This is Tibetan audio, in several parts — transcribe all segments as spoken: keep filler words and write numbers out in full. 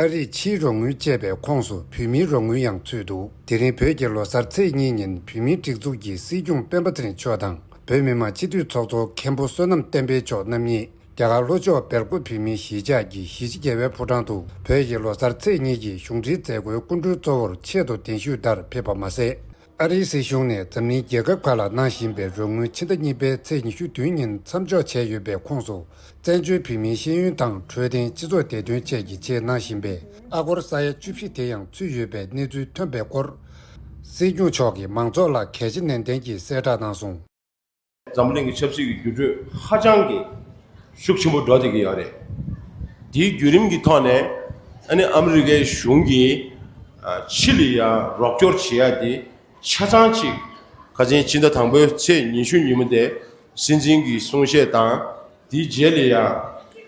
ཨ་རིས་ཕྱིའི་རོགས་དངུལ་བཅས་པའི་ཁོངས་སུ་བོད་མིའི་རོགས་དངུལ་ཡང་ཚུད་འདུག་དེ་རིང་བོད་ཀྱི་ལོ་གསར་ཚེས་གཉིས་ཉིན་བོད་མིའི་སྒྲིག་འཛུགས་ཀྱི་སྲིད་སྐྱོང་སྤེན་པ་ཚེ་རིང་མཆོག་དང་བོད་མི་མང་སྤྱི་འཐུས་ཚོགས་གཙོ་མཁན་པོ་བསོད་ནམས་བསྟན་འཕེལ་མཆོག་རྣམ་གཉིས་རྒྱ་གར་ལྷོ་ཕྱོགས་སྦེལ་ཀོབ་བོད་མིའི་གཞིས་ཆགས་ཀྱི་གཞིས་བྱེས་རྒྱལ་བའི་ཕོ་བྲང་དུ་བོད་ཀྱི་ལོ་གསར་ཚེས་གཉིས་ཀྱི་གཞུང་འབྲེལ་མཛད་སྒོའི་སྐུ་མགྲོན་གཙོ་བོར་ཆེད་དུ་གདན་ཞུས་ལྟར་ཕེབས་པ་མ་ཟད། ཨ་རིའི་སྲིད་གཞུང་ནས་འཛམ་གླིང་རྒྱལ་ཁབ་ཁག་ལ་གནང་བཞིན་པའི་རོགས་དངུལ་ཕྱི་ཟླ་གཉིས་པའི་ཚེས་ཉི་ཤུ་བདུན་ཉིན་མཚམས་འཇོག་བྱས་ཡོད་པའི་ཁོངས་སུ། བཙན་བྱོལ་བོད་མིའི་ཤེས་ཡོན་དང་འཕྲོད་བསྟེན་སྤྱི་ཚོགས་བདེ་དོན་བཅས་ཀྱི་ཆེད་གནང་བཞིན་པའི་ཨ་སྒོར་ས་ཡ་བཅུ་བཞི་དེ་ཡང་ཚུད་ཡོད་པའི་གནས་ཚུལ་ཐོན་པའི་སྐོར། སྲིད་སྐྱོང་མཆོག་གིས་མང་ཚོགས་ལ་གལ་ཆེ་ནན་ཏན་གྱིས་གསལ་བསྒྲགས་གནང་སོང་། འཛམ་གླིང་གི་ཆབ་སྲིད་ཀྱི་འགྱུར་འགྲོས་ཧ་ཅང་གི་ཤུགས་ཆེན་པོ་འགྲོ་བསྡད་ཀྱི་ཡོད་རེད། དེའི་བརྒྱུད་རིམ་གྱི་ཐོག་ནས་ཨ་ནི་ཨ་མི་རི་ཀའི་གཞུང་གིས་ཕྱི་ལ་ཡ་རོགས་སྐྱོར་བྱེད་ཡ་དེ་ཆ་ཚང་ཅིག་ཁ་སང་སྤྱི་ཟླ་དང་པོའི་ཚེས་ཉི་ཤུ་ཉིན་མོ་དེ་སྲིད་འཛིན་གྱི་གསུང་བཤད་དང་། དེའི་རྗེས་ལ་ཡ་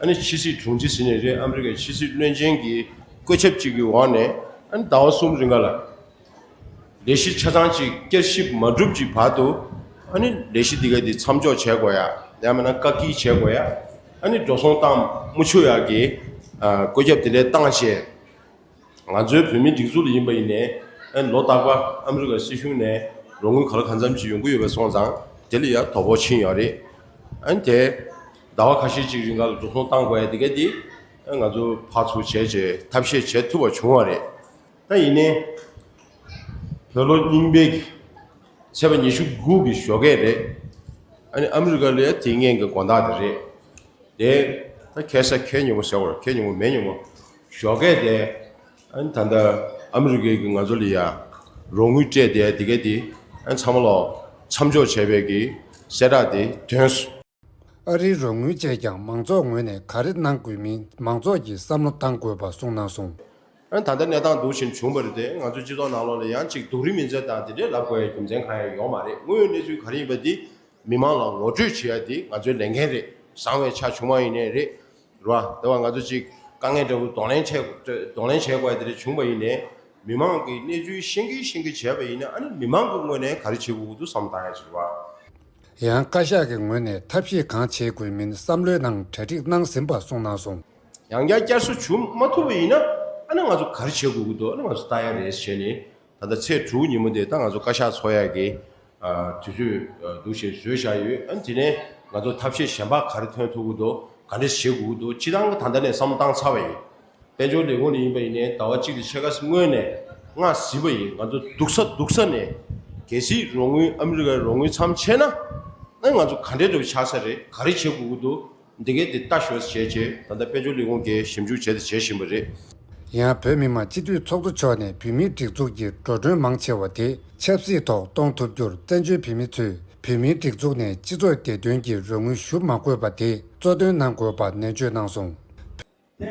ཨ་ནི་ཕྱི་སྲིད་དྲུང་ཆེ་ཟེར་ནས་རེད། ཨ་མི་རི་ཀའི་ཕྱི་སྲིད་བློན་ཆེན་གྱི་བཀོད་ཁྱབ་ཅིག་གི་འོག་ནས་ཨ་ནི་ཟླ་བ་གསུམ་རིང་ག་ལ། ལས་གཞི་ཆ་ཚང་ཅིག་བསྐྱར་ཞིབ་མ་གྲུབ་ཅིག་བར་དུ་ཨ་ནི་ལས་གཞི་འདི་ག་འདི་མཚམས་འཇོག་བྱས་དགོས་ཡ། ཡང་མིན་ན་བཀག་སྐྱིལ་བྱས་དགོས་ཡ། ཨ་ནི་འགྲོ་སོང་བཏང་མ་ཆོག་ཡ་གི་ཨ་བཀོད་ཁྱབ་དེ་འདྲ་བཏང་བྱས། ང་ཚོའི་བོད་མིའི་སྒྲིག་འཛུགས་ལ་ཡིན་པ་ཡིན་ནའི་ཨ་ནི་ལོ་རྟག་པར་ཨ་མི་རི་ཀ་སྲིད་གཞུང་ནས་རོགས་དངུལ་ག་ལ་གང་འཚམ་ཅིག་ཡོང་གི་ཡོད་པ་སོང་ཙང་དེ་ལ་ཡ་དོ་ཕོག་ཕྱིན་ཡོད་རེད། ཨ་ནི་དེ་ཟླ་བ་ཁ་ཤས་ཅིག་རིང་ག་ལ་འགྲོ་སོང་བཏང་དགོས་ཡ་དེ་ག་དེ་ཨ་ང་ཚོ་ཕར་ཚུར་བྱས་བྱས་ཐབས་ཤེས་བྱེད་ཐུབ་པ་བྱུང་བ་རེད། ད་ཡིན་ནའི་བོད་ལོ་རྙིང་པའི་གི་ཚེས་པ་ཉི་ཤུ་དགུ་གི་ཞོགས་ཀས་རེད། ཨ་ནི་ཨ་མི་རི་ཀ་ལ་ཡ་དེ་སྔོན་གྱི་དགོང་དག་དེ་རེད། དེ་ད་ཁ་སང་ཁ་ཉིན་མོ་ཟེར་བ་རེད། ཁ་ཉིན་མོ་མེ་ཉིན་མོ་ཞོགས་ཀས་དེ་ཨ་ནི་ད་ལྟ་ཨ་མི་རི་ཀའི་གི་ང་ཚོ་ལ་ཡ་རོགས་དངུལ་སྤྲད་དེ་དེ་ག་དེ་ཨ་ནི་ཚང་མ་ལོ་མཚམས་འཇོག་བྱས་པའི་གི་གསལ་བསྒྲགས་དེ་ཐོན་སོང་། ཨ་རིའི་རོགས་དངུལ་བཅས་ཀྱང་མང་ཚོགས་ངོས་ནས་ག་རེ་གནང་དགོས་མིན་མང་ཚོགས་ཀྱིས་བསམ་བློ་བཏང་དགོས་པ་གསུངས་གནང་སོང་། ཨ་ནི་ད་ལྟ་གནས་སྟངས་འདུག་བཞིན་བྱུང་བ་རེད་དེ། ང་ཚོའི་སྤྱི་ཚོགས་ནང་ལོགས་ལ་ཡང་ཅིག་སྡུག་རུས་མི་མཛད་དང་དེ་འདྲའི་ལབ་དགོས་ཡ་རྒྱུ་མཚན་གང་ཡང་ཡོད་མ་རེད། དངོས་ཡོད་གནས་ཚུལ་ག་རེ་ཡིན་པ་འདི་མི་མང་ལ་ངོ་སྤྲོད་བྱེད་ཡ་འདི་ང་ཚོའི་ལས་འགན་རེད། བཟང་བའི་ཆ་བྱུང་བ་ཡིན་ནའི་རེད། རེད་བ། དེ་བ་ང་ཚོ་ཅིག་དཀའ་ངལ་འདྲ་བོ་གདོང་ལེན་བྱེད་གདོང་ལེན་བྱེད་དགོས་ཡ་དེ་འདྲ་བྱུང་བ་ཡིན་ནའི་མི་མང་གི་གནས་ཚུལ་ཤེས་ཀྱི་ཤེས་ཀྱི་བྱས་པ་ཡིན་ན་ཨ་ནི་མི་མང་གི་ངོས་ནས་ག་རེ་བྱེད་དགོས་ཀྱི་འདུག་བསམ་བློ་བཏང་ཡ་ཅིག་རེད་བ། ཡང་བཀའ་ཤག་གི་ངོས་ནས་ཐབས་ཤེས་གང་བྱེད་དགོས་མིན་བསམ་བློའི་ནང་གྲ་སྒྲིག་གནང་ཟིན་པ་གསུངས་གནང་སོང་། ཡང་བསྐྱར་བསྐྱར་གསོ་བྱུང་མ་ཐུབ་པ་ཡིན་ན་ཨ་ནི་ང་ཚོ་ག་རེ་བྱེད་དགོས་ཀྱི་འདུག་ཨ་ནི་ང་ཚོ་ལྟ་ཡ་རེད་ཟེར་ནས། ད་ལྟ་ཚེས་དྲུག་ཉིན་མོ་དེ་ད་ང་ཚོ་བཀའ་ཤག་ཚོགས་ཡ་གི་ཨ་དུས་ཚོད་ཨ་འདུག་བཞིན་བཟོས་བཞག་ཡོད། ཨ་ནི་དེ་ནས་ང་ཚོ་ཐབས་ཤེས་གཞན་པ་ག་རེ་ཐོན་ཐུབ་ཀྱི་འདུག་ག་འདྲས་བྱེད་དགོས་ཀྱི་འདུག་སྤྱིར་བཏང་གི་ད་ལྟ་ནས་བསམ་བློ་བཏང་ཚར་བ་ཡིན། དཔལ་འབྱོར་ལས་ཁུངས་ནས་ཡིན་པ་ཡིན་ནའི་ཟླ་བ་གཅིག་དང་ཕྱེད་ཀ་སྔོན་ནས་ང་གཟིགས་པ་ཡིན། ང་ཚོ་སྡུག་ས་སྡུག་ས་ནས་གལ་སྲིད་རོགས་དངུལ་ཨ་མི་རི་ཀའི་རོགས་དངུལ་མཚམས་ཆད་ན་ཨ་ང་ཚོ་ག་འདྲས་འདྲ་བོ་ཆགས་ས་རེད། ག་རེ་བྱེད་དགོས་ཀྱི་འདུག་འདི་གའི་འདི་ལྟ་ཞོག་བྱས་བྱས་ད་ལྟ་དཔལ་འབྱོར་ལས་ཁུངས་ཀྱིས་ཞིབ་འཇུག་བྱས་ཏེ་བྱེད་བཞིན་པ་རེད། ཡང་བོད་མི་མང་སྤྱི་འཐུས་ཚོགས་གཙོ་མཆོག་ནས་བོད་མིའི་སྒྲིག་འཛུགས་ཀྱི་འགྲོ་གྲོན་མང་ཆེ་བ་དེ་ཆབ་སྲིད་ཐོག་གཏོང་ཐུབ་རྒྱུར་བཙན་བྱོལ་བོད་མི་ཚོས་བོད་མིའི་སྒྲིག་འཛུགས་ནས་སྤྱི་ཚོགས་བདེ་དོན་གྱི་རོགས་དངུལ་ཞུ་མ་དགོས་པ་དེ་གཙོ་འདོན་གནང་དགོས་པ་ནན་བརྗོད་གནང་སོང་། དེ་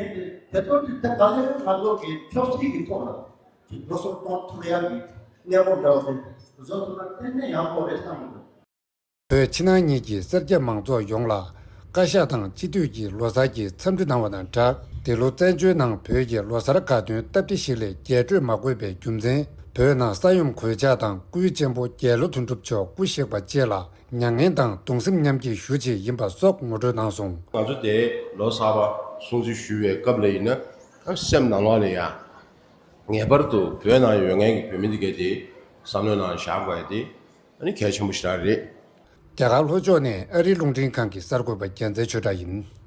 དེ་ཚོ་དེ་ག་ལེར་ང་ཚོ་གི་ཆབ་སྲིད་ཀྱི་ཐོག་ལ་འགྲོ་སོང་གཏོང་ཐུབ་ཡག་གི་གནས་བབ་འདྲ་བ་དེ་བཟོ་ཐུབ་ན་ཏན་ཏན་ཡག་པོ་རེད་བསམ་གྱི་འདུག་བོད་ཕྱི་ནང་གཉིས་ཀྱི་སེར་སྐྱ་མང་ཚོགས་ཡོངས་ལ་བཀའ་ཤག་དང་སྤྱི་འཐུས་ཀྱིས་ལོ་གསར་གྱི་འཚམས་འདྲི་གནང་བ་དང་སྦྲགས། འདི་ལོ་བཙན་བྱོལ་ནང་བོད་ཀྱི་ལོ་གསར་དགའ་སྟོན་སྟབས་བདེ་ཞིག་ལས་རྒྱས་སྤྲོས་མ་དགོས་པའི་རྒྱུ་མཚན། བོད་ནང་ས་ཡོམ་གོད་ཆག་དང་སྐུའི་གཅེན་པོ་རྒྱལ་ལོ་དོན་གྲུབ་མཆོག་སྐུ་གཤེགས་པ་བཅས་ལ་མྱ་ངན་དང་གདུང་སེམས་མཉམ་སྐྱེད་ཞུ་ཆེད་ཡིན་པ་སོགས་ངོ་སྤྲོད་གནང་སོང་། ང་ཚོ་དེ་ལོ་གསར་པ་སྲུང་བརྩི་ཞུ་བའི་སྐབས་ལ་ཡིན་ན་སེམས་ནང་ལོགས་ལ་ཡང་ངེས་པར་དུ་བོད་ནང་ཡོད་མཁན་གྱི་བོད་མི་འདི་གས་དེ་བསམ་བློའི་ནང་བཞག་དགོས་ཡ་དེ་ཨ་ནི་གལ་ཆེན་པོ་ཞེ་དྲག་རེད། རྒྱ་གར་ལྷོ་ཕྱོགས་ནས་ཨ་རིའི་རླུང་འཕྲིན་ཁང་གི་གསར་འགོད་པ་རྒྱལ་མཚན་ཆོས་གྲགས་ཡིན།